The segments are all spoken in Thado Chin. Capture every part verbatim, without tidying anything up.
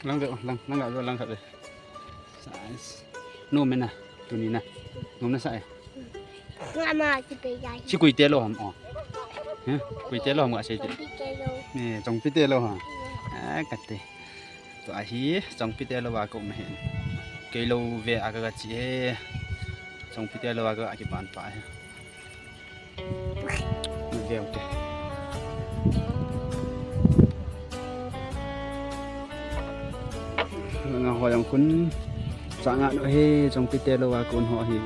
Lang ve, lang, lang ve, lang khat ve. Size. Nom e na, tuni na. Nom na sa e. Nga ma, si pe ya. Si kui te lo ham o. He? Kui te lo ham nga sei te. Chongpi te lo. Eh, chongpi te lo ha. Ah, kate. Tua hi, chongpi te lo va ko ma hen. Kei lo ve a ka ga chi e. Chongpi te lo va ka ga ki ban pa he. Ve u te. Langa ho jong khun changa no he, chongpi te lo va kon ho hi.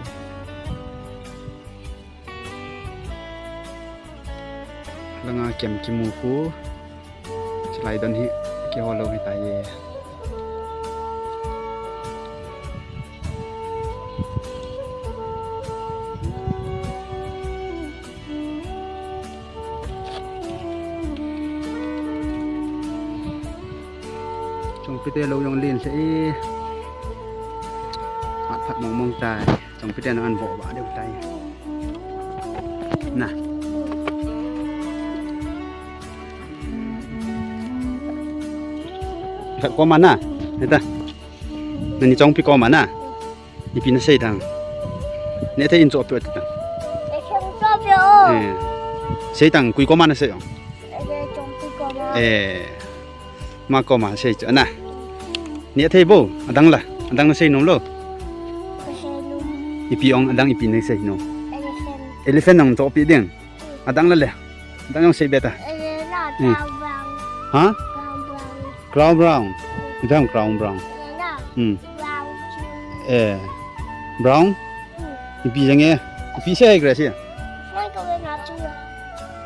Langa kem kimu khu. Chulai don hi kihol lou hitai e. Chongpi te lo jong len lheh e. Phat phat mong mong tai. Chongpi te na an vo va deu tai. Na. Khat koma na. Heta. Nani chongpi koma na. Ipi na sei dang. Neh thei in chohpeh o ti dang. Eh, sei dang, kui koma na sei ong. Eh, chongpi koma. Eh. Ma koma sei chu ana. Neh thei bou, adang la, adang la sei nom lou. Ka sei nom. Ipi ong adang ipi nei sei nom. Elephant. Elephant ong chohpeh ding. Adang la le. Adang ong sei be ta. Eh, na, hmm. Brown, brown. Ha? Brown, brown. Crown brown. Ipi ham crown brown. Eh, na. Hmm. Brown chu. Eh. Brown? Hmm. Ipi jeng e. Ipi sei hai Grace. Mai ka ve na chu.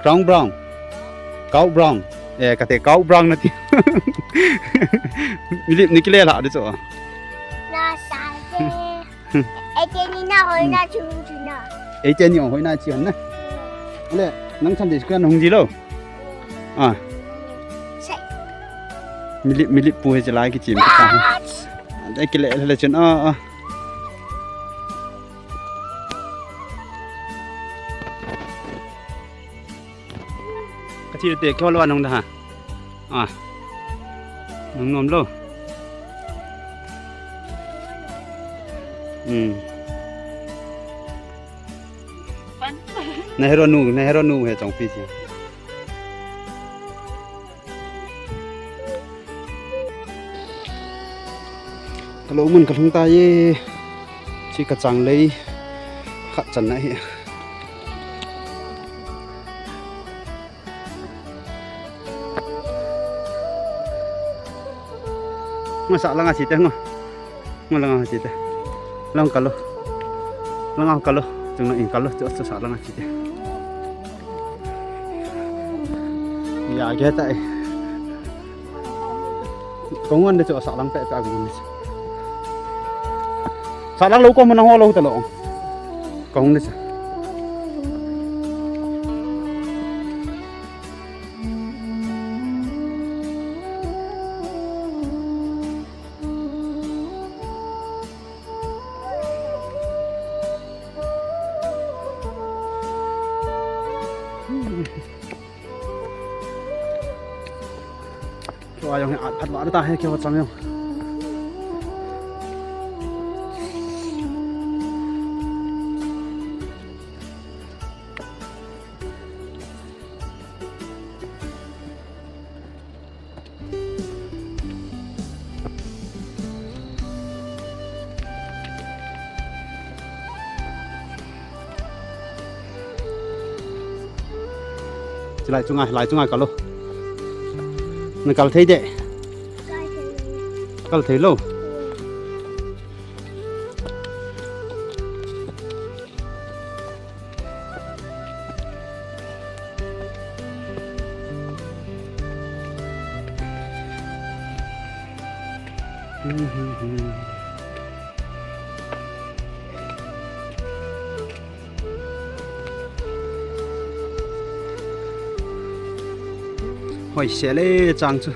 Crown brown. Cow brown. Eh, kate cow brown nati. Milip ni kile la de chu. Na sa te. Eite ni na hoi na chu chu na. Eite ni hoi na chu na. Ale, nang chan de skran hung ji lo. Ah. Sai. Milip, milip pu he chalai ki chim ta. Dai kile le chun. Ah, ah. Ka thil te kihol lou a nung da ha. Ah. Nung nom lou. Hmm. Na hero nu, na hero nu he chongpi si. Ka lou mun ka lhung ta ye. Chi ka chang lei khat chan na hi. Ngo sa langa chi te ngo. Ngo langa chi te. Lang ka lo. Langa ka lo. Chung na in ka lo. Chu, chu sa langa chi te. Ya, ge ta e. Kong wan de chu sa lang pe pe kong wan de chu. Sa lang lou ko mo na ho lou ta lo. Kong de chu. Keo a jong hi at phat vah ta he, keo chang jong. Chulai chunga, lai chunga kal lou. Na kal thei de. Kal thei lou. Hoi se le chang chu.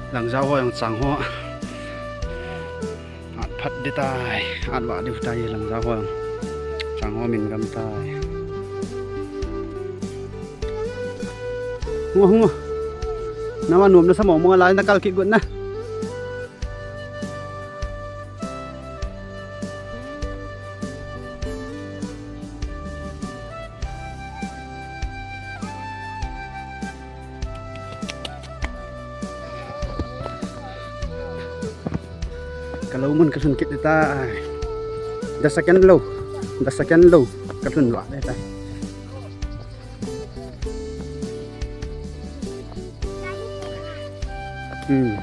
Langjao ho jong chang ho. At phat ding tai, at vah ding tai, langjao ho jong. Chang ho min gam tai. Hung o, hung o. Nangma nom nasa mong mong a lai na kal kit got na. Ka lou mun ka lhun kit tai. The second lou. The second lou. Ka lhun vah tai. Hmm.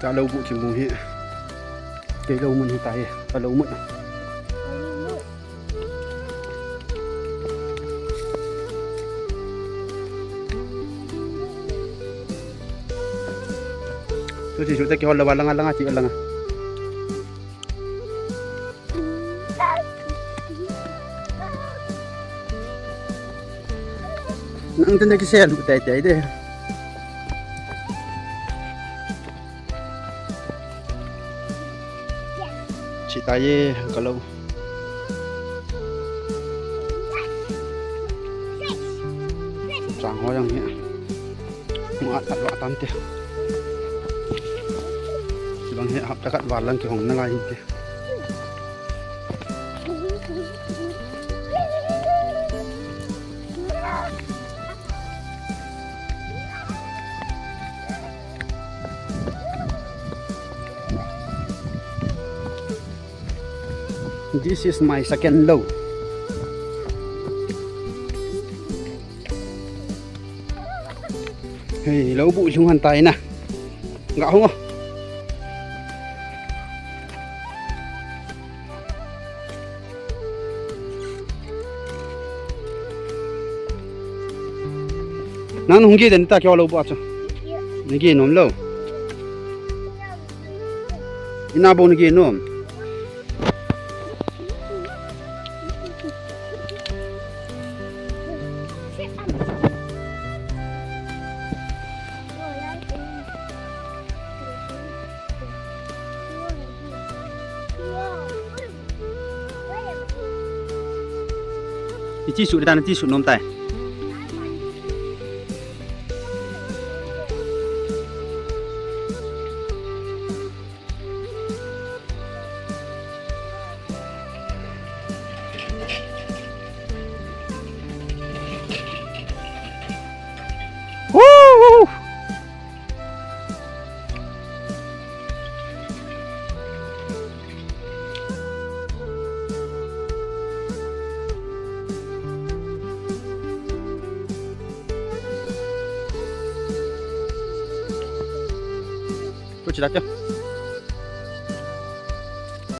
Ka lou bu kimu hi. Kei lou mun hi tai. Ka lou mun. Tu si su te kihol lou va langa langa ti langa. Nang tun na kisel bu tai tai de. Chi tai ye, ka lou. Chang ho jong hi. Mu at at vah tan te. Chi bang hi hapta khat val lang kihong na lai hin te. This is my second lou. Hei, lou bu lhung han tai na. Ga hung o. Nang hung ge den ta keo lou bu a chu. Na ge nom lou. Ina bou na ge nom. Iti su dan iti su nom tai. Woo! Ko chila te.